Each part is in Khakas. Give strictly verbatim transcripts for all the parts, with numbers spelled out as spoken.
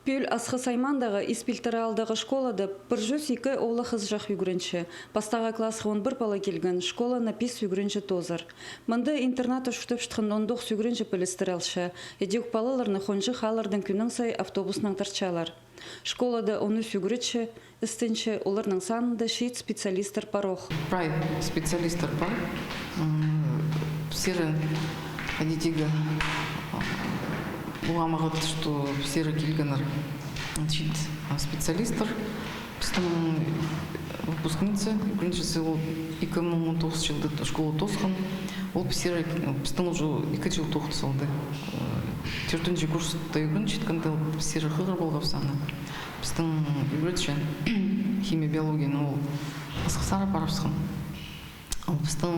Пӱӱл Асхыс аймаандағы Ис Пилтірі аалдағы школада пір чӱс ікі оолах-хызыҷах ӱгренче. Пастағы классха он пір пала килген, школаны пис ӱгренҷі тоозар. Мында интернатта чуртапчатхан он тоғыс ӱгренҷі пілістер алча. Ідӧк палаларны хонҷых ааллардаң кӱннің сай автобуснаң тартчалар. Школада он ӱс ӱгретчі істенче, оларның санында чиит специалистер пар ох. Прай специалистер пар. М, пістерге хайди тигі, а, улуғ мағат, что пістерге килгеннер чиит, а, специалистер. Пістің выпускница, ӱгренҷізі, ол ікі муң он тоғызынҷы чылда школа тоосхан. Ол пістерге, пістің уже ікі чыл тоғын салды. Тӧртінҷі курста ӱгренчеткенде ол пістерге хығыр полғабыс аны. Пістің ӱгретчі химия, биологияны ол Асхысха апарыбысхан. Ол пістің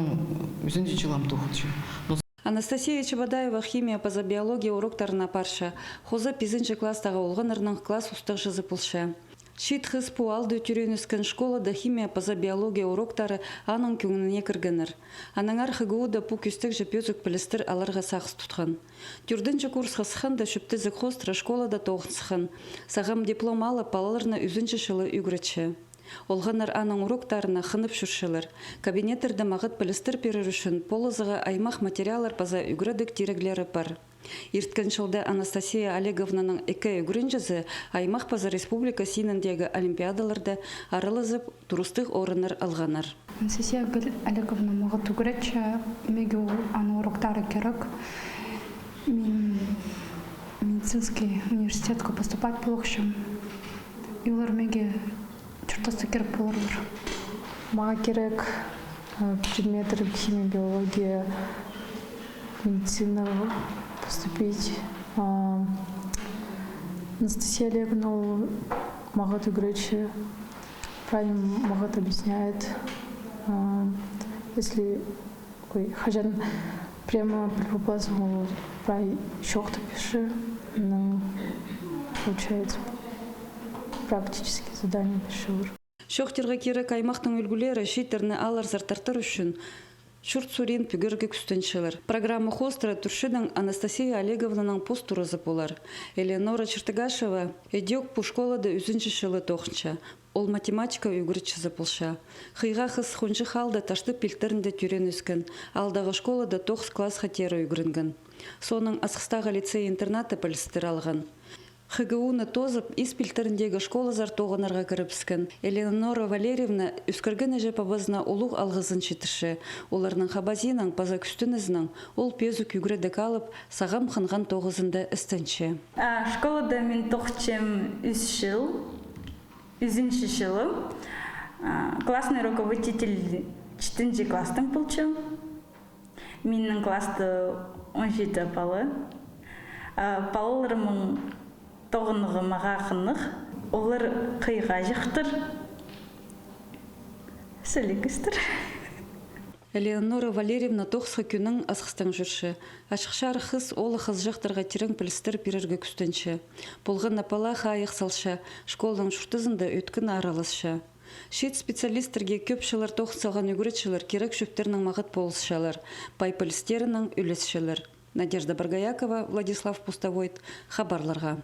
ӱзінҷі чылым тоғынча. Но Анастасия Чебодаева химия паза биология уроктарына апарча. Хоза пизінҷі класстағы олғаннарның класс устағҷызы полча. Чиит хыс пу аалда тӧреен-ӧскен, школада химия паза биология уроктары аның кӧңніне кіргеннер. Аннаңар ХГУ-да пу кӧстегҷе пӧзік пілістер аларға сағыс тутхан. Тӧртінҷі курсха сыхханда чӧптезіг хоостыра школада тоғын сыххан. Сағам диплом алып, палаларны ӱзінҷі чылы ӱгретче. Олғаннар аның уроктарына хынып чӧрчелер. Кабинеттерде мағат пілістер пирер ӱчӱн полызыға аймах материаллар паза ӱгредіг тиріглері пар. Ирткен чылда Анастасия Олеговнаның ікі ӱгренҷізі аймах паза республика синіндегі олимпиадаларда аралазып, турыстығ орыннар алғаннар. Анастасия Олеговна мағат ӱгретче, меге ол, аның уроктары кирек. Мин медицинский университетке поступать полчам. И олар меге чуртаста кирек поларлар. Мағаа кирек, э, предметтер химия, биология, медицина поступить. А, Анастасия Олеговна ол мағат ӱгретче, прай мағат объясняет. А, если Ой, хаҷан прямо піліп полбассың, ол прай чоохтап пирче, ну, получается, практический задание пирчелер. Чоохтирға кирек, аймахтың ӱлгӱлері чииттерні аалларзар тартар ӱчӱн чурт сурин пӱгерге кӱстенчелер. Программа хоостыра тӱрчедең Анастасия Олеговнаның пос туразы полар. Элеонора Чертыгашева ідӧк пу школада ӱзінҷі чылы тоғынча. Ол математика ӱгретчізі полча. Хыйға хыс хонҷых аалда Таштып пилтірінде тӧреен-ӧскен, аалдағы школада тоғыс классха теере ӱгренген. Соонаң Асхыстағы лицей-интернатта пілістер алған. ХГУ-ны тоозып, Ис пилтіріндегі школазар тоғынарға кірібіскен. Элеонора Валерьевна ӧскірген іҷе-пабазына улуғ алғызын читірче. Оларның хабазиинаң паза кӱстенізінең ол пӧзік ӱгредіг алып, сағам хынған тоғызында істенче. А, школада мин тоғынчам ӱс чыл. Ӱзінҷі чылы, а, классный руководитель читінҷі класстың полча. Минің класста он читі пала. А, палаларымның тоғынығы мағаа хынығ. Олар хыйға чыхтыр. Сіліг істер. Элеонора Валерьевна тоғысха кӱннең Асхыстаң чӧрче. Ачых-чарых хыс оолах-хызыҷахтарға тирең пілістер пирерге кӱстенче. Полған на пала хайығ салча, школаның чуртазында ӧткін араласча. Чиит специалисттерге кӧп чыллар тоғын салған ӱгретчілер кирек чӧптернең мағат полысчалар, пай пілістерінең ӱлесчелер. Надежда Боргоякова, Владислав Пустовойт, хабарларға.